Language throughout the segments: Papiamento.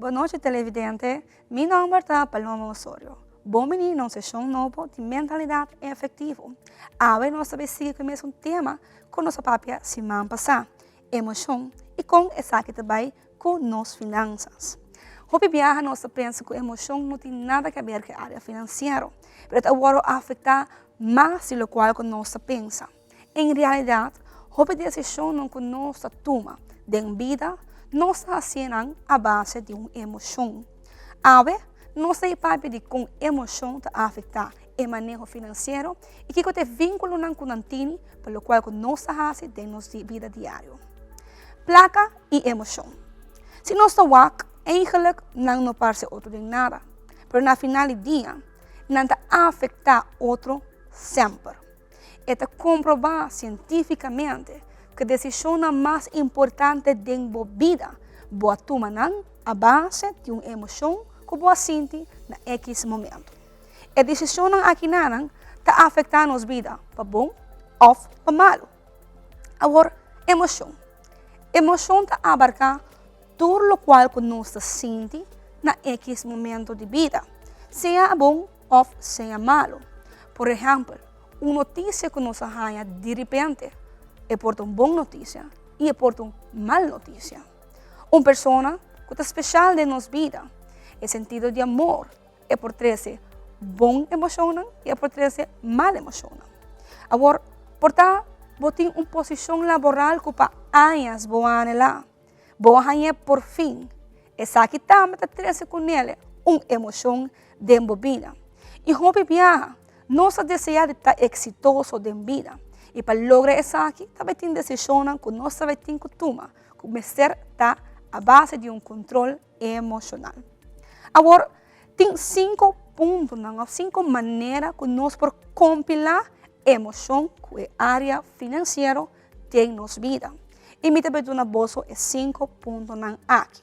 Bon nochi televidente, mi nomber ta Paloma Osorio. Bon bini na un seshon nobo di Mentalidad Efectivo. Awe nos ta bay sigui cu e mesun tema cu nos a papia siman pasa, emocion y con esaki ta bay cu nos finanzas. Hopi biaha nos ta pensa cu emocion no tin nada ke aber cu e area financiero, pero e ta worde afecta mas di locual cu nos ta pensa. En realidad, hopi decisionnan cu nos ta tuma den bida, nos ta hacié nan a base di un emocion. Awe, nos ta papia di con emocion ta afecta e maneho financiero y kico ta e vinculonan cu nan tini pa locual cu nos ta haci den nos bida diario. Placa y emocion. Si nos ta wak, eigenlijk nan no parce otro den nada, pero na final di dia, nan ta afecta otro semper. E ta komprobá sientífikamente ku e desishonnan mas importante den bo bida bo a tuma nan a base di un emoshon ku bo a sinti na ekis momentu. E desishonnan akinanan ta afektá nos bida pa bon òf pa malu. Awor, emoshon. Emoshon ta abarká tur lokual ku nos ta sinti na ekis momentu di bida, sea bon òf sea malu. Por ehèmpel, un notisia ku nos a haña diripente, e por ta un bon notisia i e por ta un mal notisia. Un persona ku ta speshal den nos bida, e sentido di amor, e por trese bon emoshonnan i e por trese mal emoshonnan. Awor, por ta bo tin un posishon laboral ku pa añas bo a anhelá. Bo a hañ'é por fin. Esaki tambe ta trese ku nel un emoshon den bo bida. I hopi biaha, nos ta deseá di ta eksitoso den bida. I pa logra esaki, ta bai tin desishonnan ku nos ta bai tin ku tuma ku mester ta a base di un kontrol emoshonal. Awor, tin sinku puntonan òf sinku manera ku nos por kompilá emoshon ku e área finansiero den nos bida. I mi ta bai duna boso e sinku puntonan aki.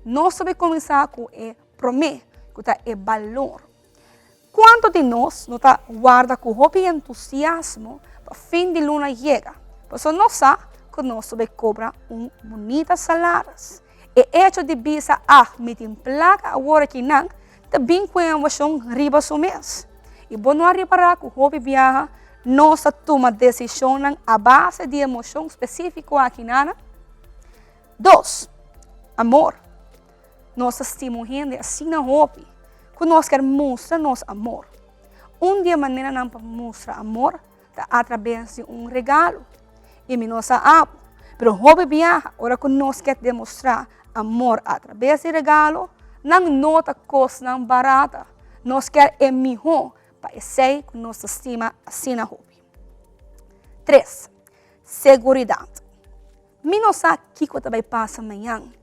Nos ta bai kuminsá ku e promé, ku ta e balor. Kuantu di nos no ta warda ku hopi entusiasmo pa fin di luna yega, pasobra nos sa ku nos ta bai kobra un bunita salaris. E echo di bisa, Ah, mi tin plaka awor akinan, ta bin ku e emoshon riba su mes. I bo no a ripará ku hopi biaha nos ta tuma desishonnan a base di emoshon spesífiko akinana? Dos, amor. Nos ta stima un hende asina hopi ku nos kier mustra nos amor. Un di e maneranan pa mustra amor ta atrabes di un regalo. I mi no sa abo, pero hopi biaha ora ku nos kier demostrá amor atrabes di regalo, nan no ta kosnan barata. Nos kier e mihó pa esei ku nos ta stima asina hopi. Tres, seguridat. Mi no sa kiko ta bai pasa mañan.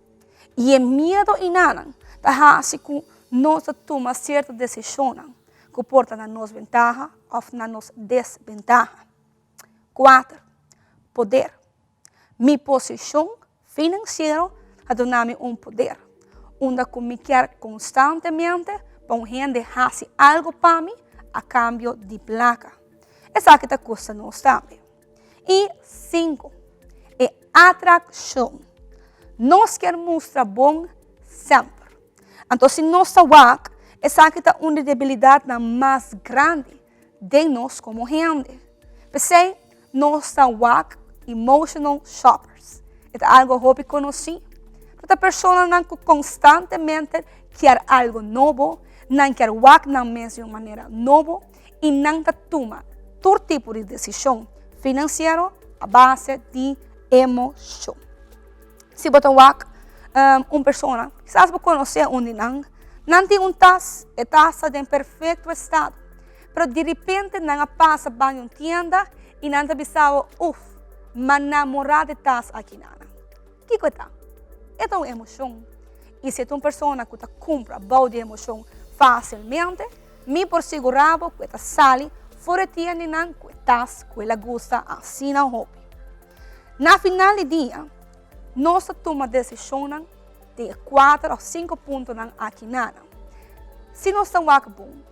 I e miedu inanan ta hasi ku nos ta tuma sierto desishonnan ku por ta na nos bentaha òf na nos desbentaha. Kuater, poder. Mi posishon finansiero ta duna mi un poder, unda ku mi kier konstantemente pa un hende hasi algu pa mi a kambio di plaka. Esaki ta kusta nos tambe. I sinku, e atrakshon. Nos kier mustra bon semper. Anto si nos ta wak, esaki ta un di debilidatnan mas grandi den nos komo hende. P'esei nos ta wak emotional shoppers. E ta algu hopi konosí. Pero ta personanan ku konstantemente kier algu nobo, nan kier wak nan mes di un manera nobo i nan ta tuma tur tipo di desishon finansiero a base di emoshon. Si bo ta wak un persona, kisas bo konosé un di nan, nan tin un tas, e tas ta den perfekto estado, pero diripente nan a pasa ban di un tienda i nan ta bisa bo, uf, m'a namorá di e tas aki nana. Kiko e ta? E ta un emoshon. I si e ta un persona ku ta kumpra bou di emoshon fásilmente, Mi por sigurá bo ku e ta sali for e tiendinan ku e tas ku el a gusta asina hopi. Na final di dia, nos ta tuma desishonnan den e kuater òf sinku puntonan aki nana. Si nos ta wak bon,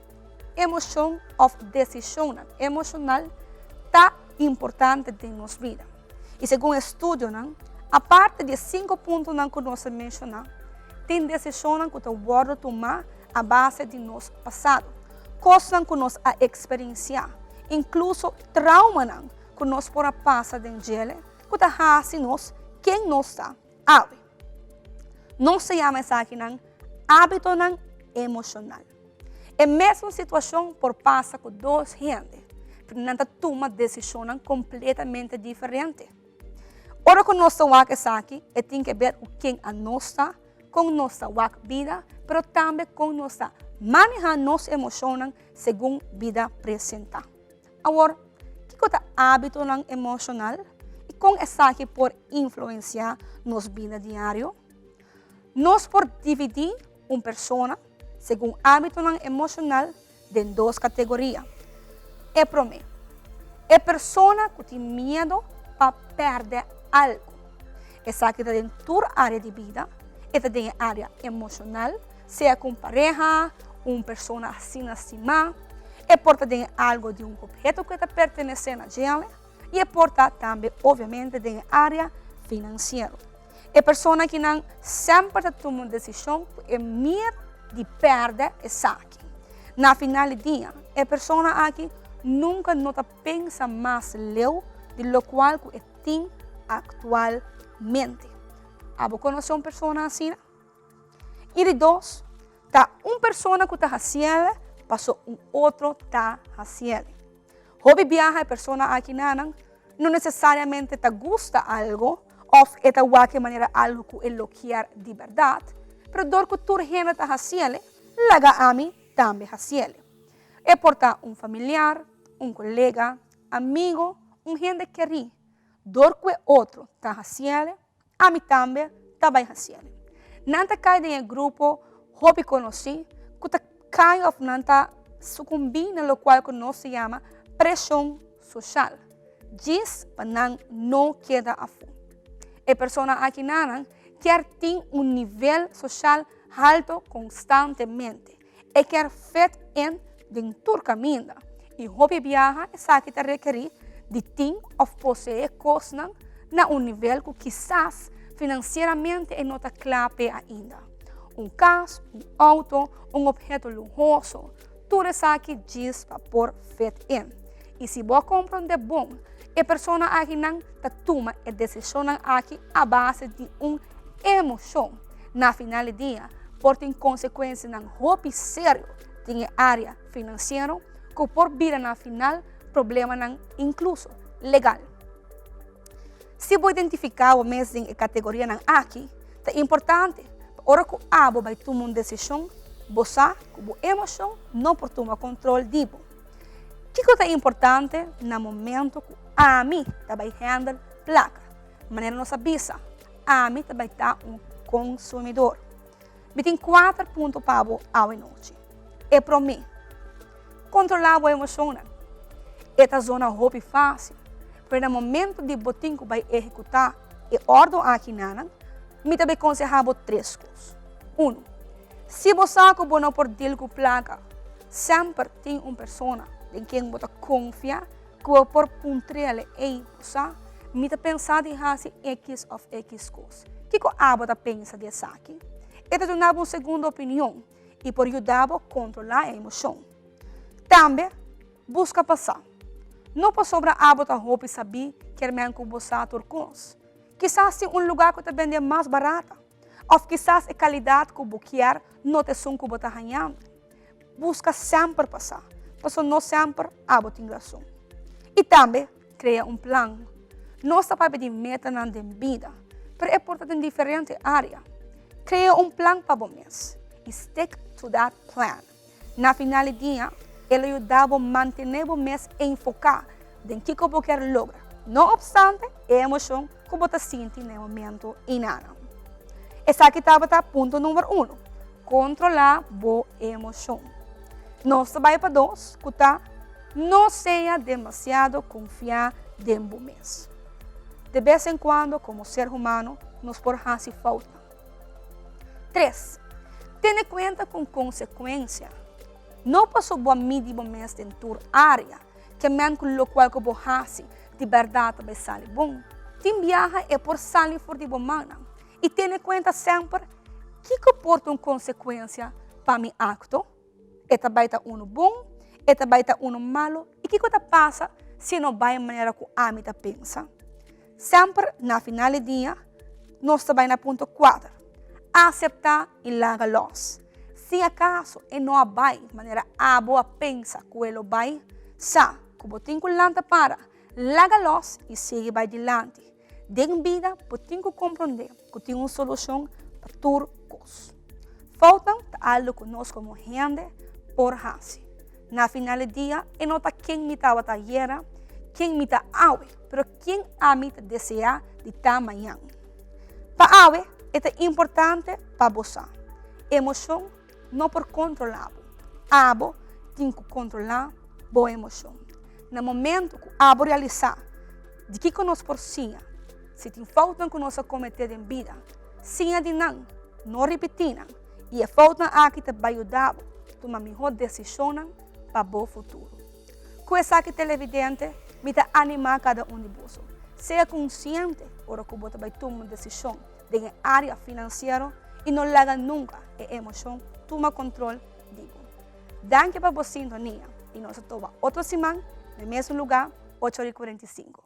emoshon òf desishonnan emoshonal ta importante den nos bida. I segun estudionan, aparte di e sinku puntonan ku nos a menshoná, Tin desishonnan ku ta wòrdu tumá a base di nos pasado, kosnan ku nos a eksperensiá, inkluso traumanan ku nos por a pasa den djele ku ta hasi nos ken nos ta awe. Nos ta yama esakinan ábitonan emoshonal. E mesun situashon por pasa ku dos hende, pero nan ta tuma desishonnan kompletamente diferente. Ora ku nos ta wak esaki, e tin ke ber ku ken anos ta, kon nos ta wak bida, pero tambe kon nos ta manehá nos emoshonnan segun bida presentá. Awor, kiko ta ábitonan emoshonal i kon esaki por influensiá nos bida diario? Nos por dividí un persona segun ábitonan emoshonal den dos kategoria. E promé, e persona ku tin miedu pa pèrdè algu. Esaki ta den tur área di bida, e ta den e área emoshonal, sea ku un pareha, un persona asina stimá, e por ta den e algu di un opheto ku e ta pertenesé na djele i e por ta tambe obviamente den e área finansiero. E persona kinan semper ta tuma un desishon ku e miedu di pèrdè esaki. Na final di dia, e persona aki nunka no ta pensa mas leu di lokual ku e tin aktualmente. Abo konosé un persona asina? I di dos, ta un persona ku ta hasiel paso un otro ta hasiel. Hopi biaha e persona aki nanan no nesesariamente ta gusta algo òf e ta wak e manera algo ku e lo kier di bèrdat, pero dor ku tur hende ta hasiel, laga ami tambe hasiel. E por ta un familiar, un kolega, amigo, un hende kerí. Dor ku e otro ta hasiel, Ami tambe ta bai hasiel. Nan ta kai den e grupo hopi konosí ku ta kai òf nan ta sukumbí na lokual ku nos ta yama preshon soshal, djis pa nan no keda afó. E persona akinanan kier tin un nivel soshal halto konstantemente. E kier fit in den tur kaminda i hopi biaha esaki ta rekerí di tin òf poseé kosnan na un nivel ku kisas finansieramente e no ta kla p'e ainda. Un kas, un outo, un opheto luhoso, tur esaki djis pa por fit in. I si bo a komprondé bon, e persona akinan ta tuma e desishonnan aki a base di un emoshon. Na final di dia por tin konsekuensianan hopi serio den e área finansiero ku por bira na final problemanan inkluso legal. Si bo identifiká bo mes den e kategorianan aki, ta importante pa ora ku abo bai tuma un desishon, bo sa ku bo emoshon no por tuma kontrol di bo. Kiko ta importante na momento ku ami ta bai hèndel plaka? Manera nos a bisa, ami ta bai ta un konsumidor. Mi tin kuater punto pa bo awe nochi. E promé, kontrolá bo emoshonnan. E ta zona hopi fásil, pero na momento di bo tin ku bai ehekutá e òrdu aki nanan, mi ta bai konsehá bo tres kos. Unu, si bo sa ku bo no por dil ku plaka, semper tin un persona den ken bo ta konfia Ku bo por puntr'el, Ey, bo sa, mi ta pensa di hasi ekis òf ekis kos. Kiko abo ta pensa di esaki? E ta duna bo un segundo opinion i por yuda bo kontrolá e emoshon. Tambe, buska pa sa. No pasobra abo ta hopi sabí kier men ku bo sa tur kos. Kisas tin un lugá ku ta bende mas barata. Òf kisas e kalidat ku bo kier no ta esun ku bo ta hañando. Buska semper pa sa, pasobra no semper abo tin rason. I tambe krea un plan. Nos ta papia di metanan den bida, pero e por ta den diferente área. Krea un plan pa bo mes i stick to that plan. Na final di dia, e lo yuda bo mantené bo mes enfoká den kiko bo kier logra, no opstante e emoshon ku bo ta sinti na e momento einanan. Esaki tabata punto number uno, kontrolá bo emoshon. Nos ta bai pa dos, ku ta no sea demasiado konfiá den bo mes. De bes en kuando komo ser humano nos por hasi foutnan. Tres, tene kuenta ku konsekuensia. No paso bo a midi bo mes den tur área, ke men ku lokual ku bo hasi di bèrdat ta bai sali bon. Tin biaha e por sali for di bo mannan. I tene kuenta semper. Kiko por ta un konsekuensia pa mi akto? E ta bai ta unu bon? E ta bai ta unu malu? I kiko ta pasa si e no bai manera ku ami ta pensa? Semper na final di dia nos ta bai na punto kuater, aseptá i laga lòs. Si akaso e no a bai manera abo a pensa ku e lo bai, sa ku bo tin ku lanta para, laga lòs i sigui bai dilanti. Den bida bo tin ku komprondé ku tin un solushon pa tur kos. Foutnan ta algu ku nos komo hende por hasi. Na final di dia e no ta ken mi tabata ayera, ken mi ta awe, pero ken ami ta deseá di ta mañan. Pa awe e ta importante pa bo sa, emoshon no por kontrolá bo, abo tin ku kontrolá bo emoshon. Na momento ku abo realisá di kiko nos por siña, si tin foutnan ku nos a kometé den bida, siña di nan, no ripití nan, i e foutnan aki ta bai yuda bo tuma mihó desishonnan pa bo futuro. Ku esaki televidente, mi ta animá kada un di boso, sea konsiente ora ku bo ta bai tuma un desishon den e área finansiero i no laga nunka e emoshon tuma kontrol di bo. Danki pa bo sintonia i nos ta toba otro siman na e mesun lugá, ocho ora i 45.